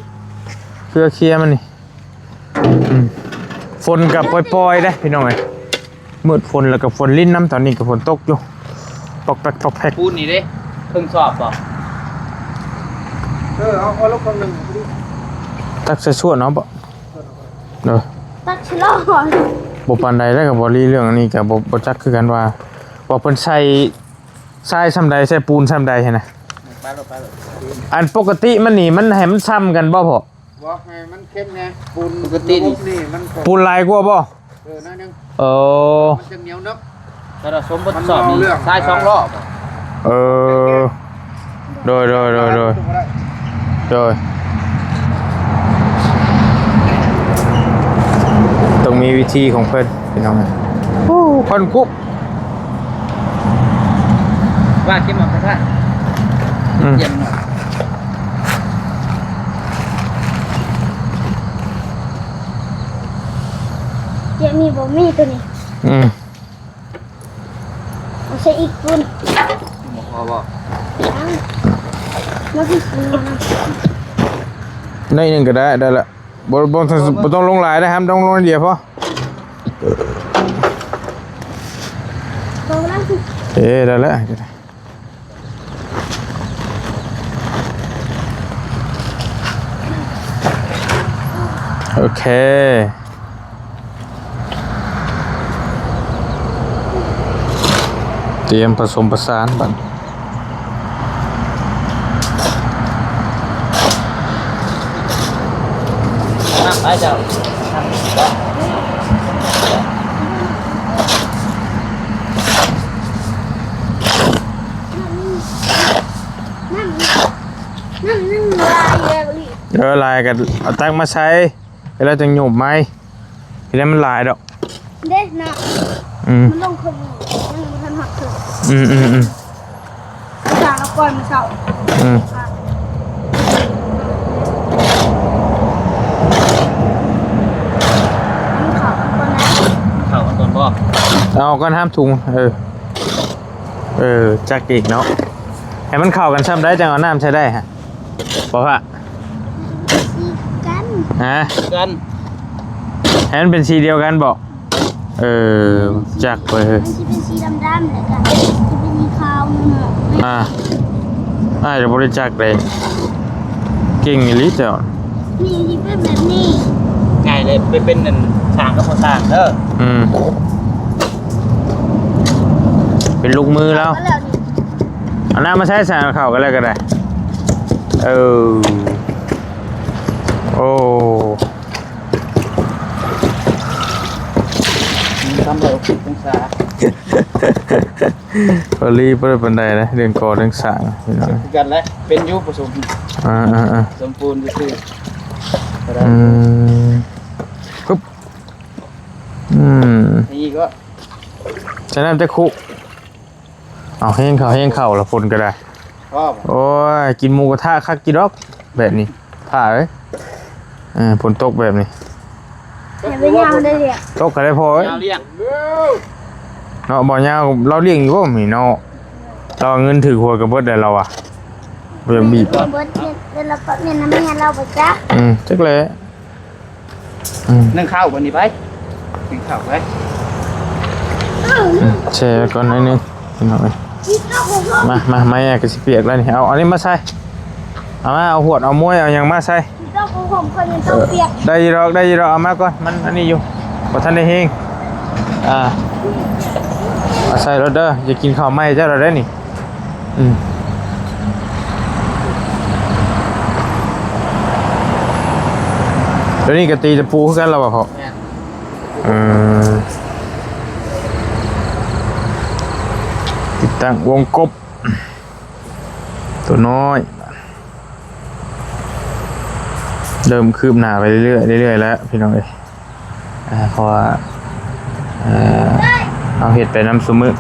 ເພື່ອເຄຍມັນນີ້. ອືມ ຝົນກໍປ່ອຍໆເດ້ພີ່ນ້ອງເອີຍ ມືດຝົນ ແລ້ວກໍຝົນລິນນຳ ຕອນນີ້ກໍຝົນຕົກຢູ່ ປອກແປກ ປອກແປກ ປູນນີ້ເດ້ ເຄິ່ງສອບບໍ່? ເອີ ເອົາ ເອົາລົງເຄິ່ງໜຶ່ງ ຕັກໃສ່ສ່ວນເອົາບໍ່? ເອີ ຕັກຊິລອດ ບໍ່ປານໃດແລ້ວ ກໍບໍ່ລີເລື່ອງອັນນີ້ ກໍບໍ່ ບໍ່ຈັກຄືກັນວ່າ ວ່າເພິ່ນໃສ່ຊາຍສ່ຳໃດ ໃສ່ປູນສ່ຳໃດຫັ້ນນະ ໄປໂລດ ໄປໂລດ ອັນປົກກະຕິມັນນີ້ ມັນໃຫ້ມັນສ່ຳກັນບໍ່ພໍ່? ບໍ່ ໃຫ້ມັນເຂັ້ມແດ່ ປູນ ປົກກະຕິນີ້ ລະບົບນີ້ມັນກໍ ປູນຫຼາຍກວ່າບໍ່? ເອີ ໜ້ອຍໜຶ່ງ ເອີ ມັນຈະໜຽວເນີບ ຖ້າເຮົາສົມທົດສອບນີ້ ມັນເວົ້າເລື່ອງ ຊາຍສອງ ອ່າ ຮອບ ເອີ ໂດຍ ໂດຍ ໂດຍ ໂດຍ ໂດຍ ຕ້ອງມີວິທີຂອງເພິ່ນ ພີ່ນ້ອງ ໂອ້ ຄວັນກຸບ ວ່າເກັບມາກະທະ ອືມ ເຢັນເນາະ ເຈມີບໍ່ມີໂຕນີ້ ອືມ ເອົາໃສ່ອີກພຸ້ນ ບໍ່ພໍບໍ່? ຍັງ ມາພິສູນນະ ໜ້ອຍໜຶ່ງກໍໄດ້ ໄດ້ລະ ບໍ່ ບໍ່ ບໍ່ຕ້ອງລົງຫຼາຍນະ ຫ້າມຕ້ອງລົງໜ້ອຍດຽວພໍ ເອົາລະ ເອີ ໄດ້ລະ ໂອເຄ ຕຽມປະສົມປະສານບັດ ນຳໄປເຈົ້າ ນ້ຳ ນ້ຳ ນ້ຳຫຼາຍແລ້ວນີ້ ເອີ ຫຼາຍກໍເອົາຕັກມາໃສ່ ແລ້ວຈັ່ງຫຍຸບໃໝ່ ຊິໄດ້ມັນຫຼາຍດອກ ເດ້ນະ ອືມ ມັນລົງເຄິ່ງໜຶ່ງ ຍັງບໍ່ທັນຮອດເຄິ່ງ ອືມໆໆ ຈານເອົາກ່ອນມື້ເຊົ້າ ອືມ ກິນເຂົ້າກ່ອນນະ ເຂົ້າກ່ອນບໍ່? ເອົາກ່ອນ ຫ້າມທຸງ ເອີ ເອີ ຈັກອີກເນາະ ໃຫ້ມັນເຂົ້າກັນຊ່ຳໃດ ຈັ່ງເອົານ້ຳໃສ່ໄດ້ຮະ ບໍ່ພະ ສີກັນ ຮະ ກັນ ໃຫ້ມັນເປັນສີດຽວກັນບໍ? ເອີ ຈັກເວີຍ ມັນຊິເປັນສີດຳໆ ແລ້ວກໍຊິເປັນສີຂາວເນາະ ອ່າ ອ້າຍກໍບໍ່ໄດ້ຈັກເດ້ ເກັ່ງອີ່ຫຼີເຈົ້າ ນີ້ຊິເປັນແບບນີ້ ງ່າຍເລີຍ ໄປເປັນອັນຊ່າງກັບພໍ່ຊ່າງເດີ ອືມ ເປັນລູກມືລາວ ເອົານ້ຳມາໃສ່ ໃສ່ເຂົ້າກັນແລ້ວກໍໄດ້ ເອີ ໂອ້ ສາມຮ້ອຍຫົກສິບອົງສາ ພໍລີບໍ່ໄດ້ປານໃດນະ ເລື່ອງກໍ່ເລື່ອງສ້າງພີ່ນ້ອງ ຄືກັນແຫຼະ ເປັນຢູ່ປະສົມ ອ່າໆໆ ສົມປູນຊື່ໆ ອືມ ອືມ ນີ້ກໍ ໃສ່ນ້ຳຈັກຄຸ ເອົາແຮງເຂົ້າ ແຮງເຂົ້າລະ ຝົນກໍໄດ້ ໂອ້ຍ ກິນໝູກະທະຄັກຢູ່ດອກ ແບບນີ້ ພ້າເອີຍ ເອີ ຝົນຕົກແບບນີ້ ຢ່າໄປຍາວເດີ ຕົກກໍໄດ້ພໍເອີຍ ຍາວລ້ຽງ ເນາະ ບໍ່ຍາວ ລາວລ້ຽງຢູ່ບໍ່ນີ້ເນາະ ລາວເງິນຖືກຫວຍກໍເບິດແລ້ວລາວວ່າ ບໍ່ຢາກບີບ ເບິດເງິນ ເດືອນລະປະມານນຳເມຍລາວບໍ່ຈັກ ອືມ ຈັກແຫຼະ ອືມ ໜຶ້ງເຂົ້າບັດນີ້ໄປ ໜຶ້ງເຂົ້າໄປ ອືມ ແຊ່ໄວ້ກ່ອນໜ້ອຍໜຶ່ງພີ່ນ້ອງເອີຍ ມາ ມາ ໄມ້ກໍຊິປຽກແລ້ວນີ້ ເອົາອັນນີ້ມາໃສ່ ເອົາມາ ເອົາຫວດ ເອົາມວຍ ເອົາຫຍັງມາໃສ່ ໄດ້ຢູ່ດອກ ໄດ້ຢູ່ດອກ ເອົາມາກ່ອນ ມັນອັນນີ້ຢູ່ ບໍ່ທັນໄດ້ແຮງ ອ່າ ເ ໃສ່ລົດເດີ ຢ່າກິນເຂົ້າໃໝ່ເຈົ້າລະໄດ້ນີ້. ອືມ ຕົວນີ້ກໍຕີຕະປູຄືກັນລະບໍ່ພໍ່? ແມ່ນ. ເອີ ຕິດຕັ້ງວົງກົບ ຕົວນ້ອຍ ເລີ່ມຄືບໜ້າໄປເລື້ອຍໆ ເລື້ອຍໆ ແລ້ວພີ່ນ້ອງເອີຍ. ອ່າ ເພາະວ່າ ເອີ ເຮົາເຮັດໄປນຳຊຸມື້.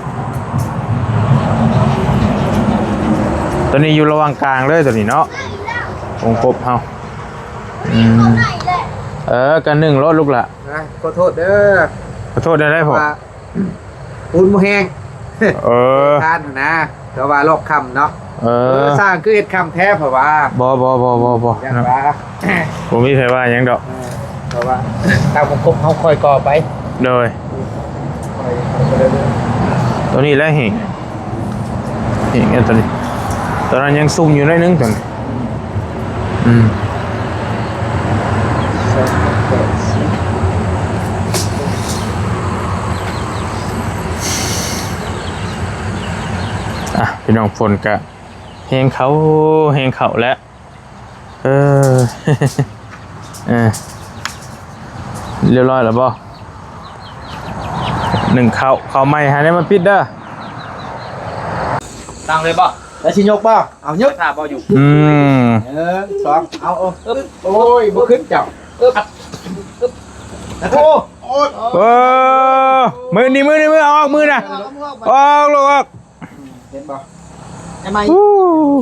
ຕົວນີ້ຢູ່ລະຫວ່າງກາງເລີຍ ຕົວນີ້ເນາະ ວົງກົບເຮົາ. ອືມ ເອີ ກັນໜຶ່ງໂລດລູກຫຼ້າ. ອ່າ ຂໍໂທດເດີ ຂໍໂທດໄດ້ ພໍ່ ວ່າ ປູນບໍ່ແຮງ ເອີ ທານນະ ແຕ່ວ່າລອກຄ້ຳເນາະ. ເອີ ເອີ ຊ່າງຄືເຮັດຄ້ຳແທ້ ເພາະວ່າ ບໍ່ ບໍ່ ບໍ່ ບໍ່ ບໍ່ ຢ້ານວ່າ ບໍ່ມີໃຜວ່າຫຍັງດອກ. ເອີ ເພາະວ່າຕາມວົງກົບເຮົາຄ່ອຍກໍ່ໄປ. ໂດຍ ຄ່ອຍ ຄ່ອຍໄປເລື້ອຍໆ. ຕົວນີ້ແຫຼະເຮງ ເຮງ ຕົວນີ້ ຕົວນັ້ນຍັງຊຸ່ມຢູ່ໜ້ອຍໜຶ່ງ ຕົວນີ້. ອືມ ອ່ະ ພີ່ນ້ອງ ຝົນກະແຮງເຂົ້າ ແຮງເຂົ້າແລ້ວ. ເອີ ເອີ ຮຽບຮ້ອຍແລ້ວບໍ່? ໜຶ້ງເຂົ້າ ເຂົ້າໃໝ່ຫາແນວມາປິດເດີ. ຕັ້ງເລີຍບໍ່? ແລ້ວຊິຍົກບໍ່? ເອົາຍົກ ຖ້າບໍ່ຢູ່. ອືມ ໜຶ່ງ ສອງ ເອົາ ເອົາ ໂອ້ຍ ບໍ່ຂຶ້ນເຈົ້າ. ໂອ້ ໂອ້ຍ ເອີ ມືນີ້ ມືນີ້ ມື ອອກມືນະ ອອກລູກອອກ. ເຫັນບໍ່? ເອົາໃໝ່ ໂອ້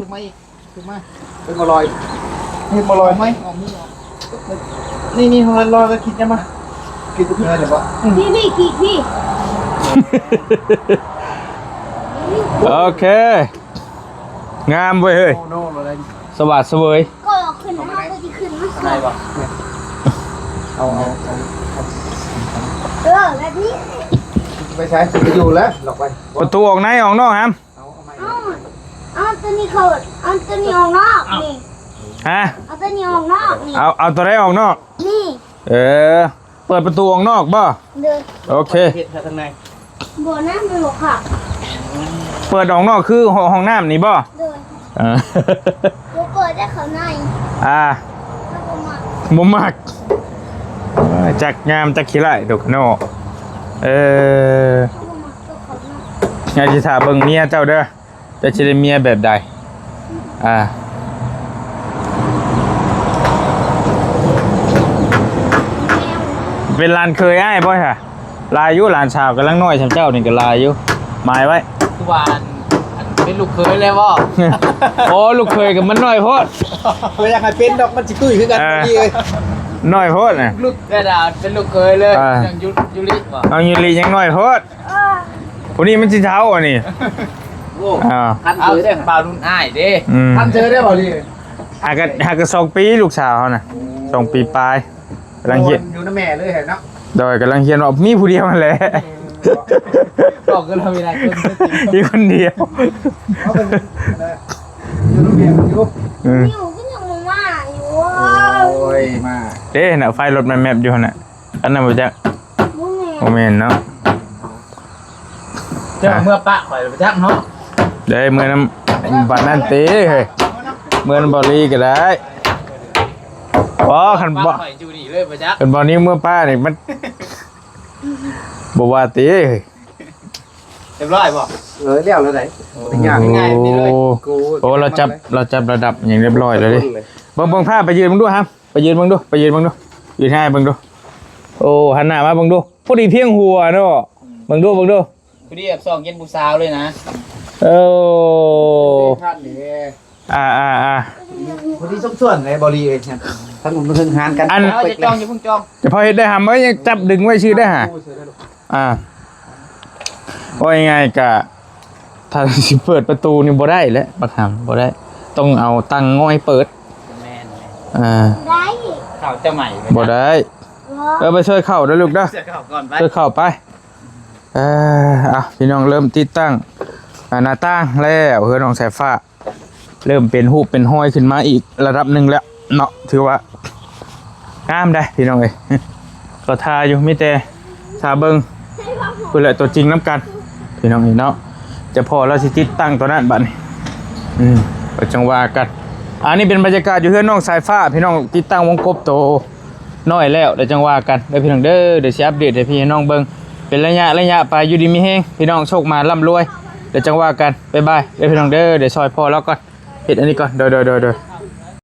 ຂຶ້ນມາອີກ ຂຶ້ນມາ ເປັນບໍ່ລອຍ ເຫັນບໍ່ລອຍ ເອົາໃໝ່ ເອົາມືອອກ. ນີ້ ນີ້ ຮອຍລອຍ ແລ້ວຄິດຍັງມາ ຄິດເມື່ອຍໄດ້ບໍ່? ອືມ ນີ້ ນີ້ ຂີ້ ຂີ້ ໂອເຄ ງາມເວີຍເຮີ້ຍ ໂອ້ໂນ ສະຫວາດສະເຫວີຍ. ກໍຂຶ້ນມາ ເຮົາກໍຊິຂຶ້ນມາ ໄດ້ບໍ່? ເອົາ ເອົາ ເອົາ ເອີ ແບບນີ້ ໄປໃສ ໄປຢູ່ແລ້ວ ລັອກໄວ້. ປະຕູອອກໃນອອກນອກຫຳ. ເອົາ ເອົາໃໝ່ ເອົາ ເອົາຕົວນີ້ເຂົ້າ ເອົາຕົວນີ້ອອກນອກນີ້. ຮະ? ເອົາຕົວນີ້ອອກນອກນີ້. ເອົາ ເອົາຕົວໃດອອກນອກ? ນີ້. ເອີ ເປີດປະຕູອອກນອກບໍ່? ໂດຍ. ໂອເຄ ເຮັດທາງໃນ. ບໍ່ນະ ມັນບໍ່ຄັກ. ເປີດອອກນອກຄືຫ້ອງ ຫ້ອງນ້ຳນີ້ບໍ່? ໂດຍ. ເອີ ບໍ່ເປີດໄດ້ເຂົ້າໃນ. ອ່າ ເຮົາບໍ່ມັກ ບໍ່ມັກ. ເອີ ຈັກງາມຈັກຂີ້ຮ້າຍ ດົກເນາະ. ເອີ ເຮົາບໍ່ມັກຕົວເຂົ້າໃນ. ອາດຊິຖ້າເບິ່ງເມຍເຈົ້າເດີ. ເຈົ້າຊິໄດ້ເມຍແບບໃດ? ອ່າ ເປັນຫຼານເຂີຍອ້າຍບໍ່ຊະ? ຫຼາຍຢູ່ ຫຼານສາວກຳລັງນ້ອຍສ່ຳເຈົ້ານີ້ກໍຫຼາຍຢູ່ ໝາຍໄວ້. ຄືວ່າອັນ ອັນເປັນລູກເຂີຍແລ້ວບໍ່? ໂອ້ ລູກເຂີຍກໍມັນນ້ອຍໂພດ. ບໍ່ຢາກໃຫ້ເປັນດອກ ມັນຊິຕຸ້ຍຄືກັນ. ເອີ ນີ້ເອີຍ ນ້ອຍໂພດນະ. ລູກ ແຕ່ວ່າເປັນລູກເຂີຍເລີຍ. ອ່າ ຍັງຢູ ຢູລິບໍ່? ເອົາ ຢູລິຍັງນ້ອຍໂພດ. ຜູ້ນີ້ມັນຊິເຖົ້າອັນນີ້. ໂອ້ ອ່າ ທັນເຊີເດ້ ບ່າວລຸ້ນອ້າຍເດ້. ອືມ ທັນເຊີເດ້ບ່າວລີ. ຫາກະ ຫາກະສອງປີ ລູກສາວເຮົານະ. ໂອ້ ສອງປີປາຍ ກຳລັງຮຽນ ຢູ່ນຳແມ່ເລີຍເນາະ. ໂດຍ ກຳລັງຮຽນວ່າມີຜູ້ດຽວຫັ້ນແຫຼະ. ອືມ ບອກຄືລາວມີຫຼາຍຄົນ ມີຄົນດຽວ. ເອົາເພິ່ນ ຢູ່ນຳແມ່ຢູ່. ອືມ ຢູ່ກໍຍັງບໍ່ມາຢູ່. ໂອ້ຍ ມາເດ້ນະ ໄຟລົດແມັບໆຢູ່ຫັ້ນນະ. ອັນນັ້ນບໍ່ຈັກ ບໍ່ແມ່ນ ບໍ່ແມ່ນເນາະ. ເຈົ້າເມືອປະຂ້ອຍບໍ່ຈັກເນາະ. ໄດ້ເມືອນຳບັດນັ້ນຕິເຮີ້ຍ ເມືອນຳບໍ່ລີກໍໄດ້. ບໍ່ ຄັນບໍ່ ປະຂ້ອຍຢູ່ນີ້ເລີຍບໍ່ຈັກ. ຄັນບໍ່ນີ້ເມືອປະນີ້ມັນບໍ່ວ່າຕິເຮີ້ຍ. ຮຽບຮ້ອຍບໍ່? ເອີ ແລ້ວແລ້ວໄດ໋. ໂອ້ ງ່າຍໆນີ້ເລີຍ. ໂອ້ ລາວຈັບ ລາວຈັບລະດັບຫຍັງຮຽບຮ້ອຍແລ້ວເດ້. ເບິ່ງ ເບິ່ງພາບ ໄປຢືນເບິ່ງດູຫຳ. ໄປຢືນເບິ່ງດູ ໄປຢືນເບິ່ງດູ ຢືນໃຫ້ເບິ່ງດູ. ໂອ້ ຫັນໜ້າມາເບິ່ງດູ ພໍດີພຽງຫົວເນາະ. ເບິ່ງດູ ເບິ່ງດູ ພໍດີແບບຊອກເຢັນຜູ້ສາວເລີຍນະ. ໂອ້ ຄັນນີ້ ອ່າໆໆ ພໍດີສົມສ່ວນເລີຍ ບໍ່ດີເອີຍ. ທັງໝົດເທິງຫານກັນ ອັນ ເອົາ ຈະຈອງ ຢ່າເພິ່ງຈອງ ຈະພໍເຮັດໄດ້ຫຳເອີຍ ຍັງຈັບດຶງໄວ້ຊື່ໄດ້ຫາ. ອ່າ ເວົ້າງ່າຍໆກະ ຖ້າຊິເປີດປະຕູນີ້ບໍ່ໄດ້ແຫຼະ ບັກຫຳ ບໍ່ໄດ້ ຕ້ອງເອົາຕັ່ງງອຍເປີດ. ແມ່ນໆ ອ່າ ໄດ້ ເຂົ້າຈະໃໝ່ ບໍ່ໄດ້. ເອີ ໄປຊ່ວຍເຂົ້າເດີລູກເດີ ຊ່ວຍເຂົ້າກ່ອນໄປ ຊ່ວຍເຂົ້າໄປ. ເອີ ອ່ະ ພີ່ນ້ອງ ເລີ່ມຕິດຕັ້ງ ອ່າ ໜ້າຕ່າງແລ້ວ ເຮືອນນ້ອງສາຍຟ້າ ເລີ່ມເປັນຮູບເປັນຮອຍຂຶ້ນມາອີກລະດັບໜຶ່ງແລ້ວເນາະ. ຖືວ່າງາມໄດ໋ພີ່ນ້ອງເອີຍ ກໍຖ້າຢູ່ ມີແຕ່ຖ້າເບິ່ງພຸ້ນແຫຼະ ຕົວຈິງນຳກັນ. ພີ່ນ້ອງເອີຍເນາະ ຈະພໍລາວຊິຕິດຕັ້ງຕົວນັ້ນບັດນີ້ ອືມ ກໍຈັ່ງວ່າກັນ. ອັນນີ້ເປັນບັນຍາກາດຢູ່ເຮືອນນ້ອງສາຍຟ້າ ພີ່ນ້ອງ ຕິດຕັ້ງວົງກົບໂຕນ້ອຍແລ້ວ ດຽວຈັ່ງວ່າກັນເດີພີ່ນ້ອງເດີ. ດຽວຊິອັບເດດໃຫ້ພີ່ໃຫ້ນ້ອງເບິ່ງເປັນໄລຍະໄລຍະໄປ. ຢູ່ດີມີແຮງພີ່ນ້ອງ ໂຊກມານ ລ່ຳລວຍ ດຽວຈັ່ງວ່າກັນ. ບາຍບາຍເດີພີ່ນ້ອງເດີ. ດຽວຊ່ອຍພໍ່ລາວກ່ອນ ເຮັດອັນນີ້ກ່ອນ ໂດຍໆໆ.